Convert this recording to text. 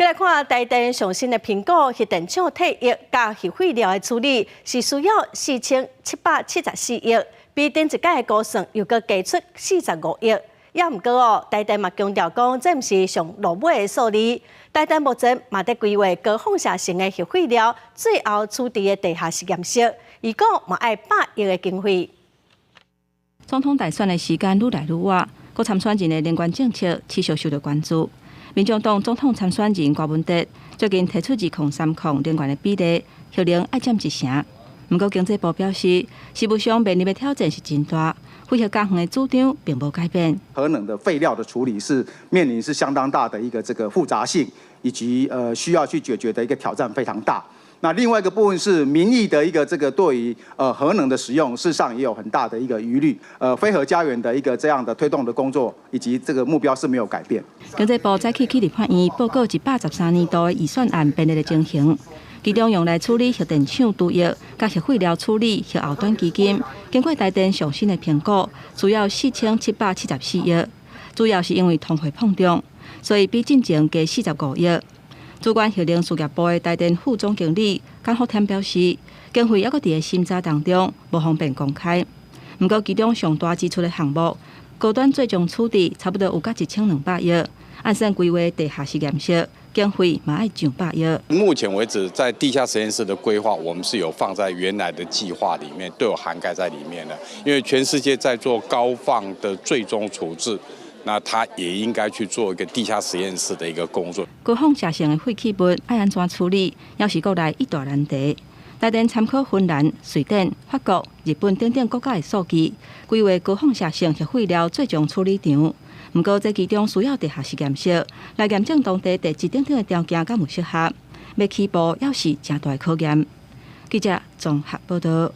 來看台電上新的評估，核電廠退役佮核廢料的處理是需要4774億，比頂一屆的估算又閣加出45億。也毋過哦，台電嘛強調講，這毋是上落尾的數字。台電目前嘛佇規劃高放射性的核廢料最後處置的地下實驗室，預估嘛愛100億的經費。總統大選的時間愈來愈倚，各參選人的能源政策持續受到關注。民眾黨總統參選人柯文哲最近提出2030能源的比例，核能愛佔一成。毋過經濟部表示，實務上面臨的挑戰是真大，非核家園的主張並無改變。核能的廢料的處理是面臨是相當大的一個這個複雜性，以及需要去解決的一個挑戰非常大。那另外一個部分是民意的一個這個對於核能的使用，事實上也有很大的一個疑慮。非核家園的一個這樣的推動的工作，以及這個目標是沒有改變。經濟部早起去立法院報告113年度的預算案編列的情形，其中用來處理核電廠除役、佮核廢料處理、核後端基金，經過台電上新的評估，需要4774億，主要是因為通貨膨脹，所以比進前加45億。主管核能事業部的台電副總經理簡福添表示，經費猶閣佇咧審查當中，無方便公開。毋過其中上大支出的項目，高端最終處置差不多有甲1200億，按算規劃地下實驗室，經費嘛愛上百億。目前為止，在地下實驗室的規劃，我們是有放在原來的計劃裡面，都有涵蓋在裡面的。因為全世界在做高放的最終處置。那他也應該去做一個地下實驗室的一個工作。高放射性的廢棄物愛按怎處理，猶是國內一大難題。台電參考芬蘭、瑞典、法國、日本等等國家的數據，規劃高放射性核廢料最終處理場。毋過，這其中需要地下實驗室來驗證當地地質等等的條件敢有適合，欲起步猶是誠大的考驗。記者綜合報道。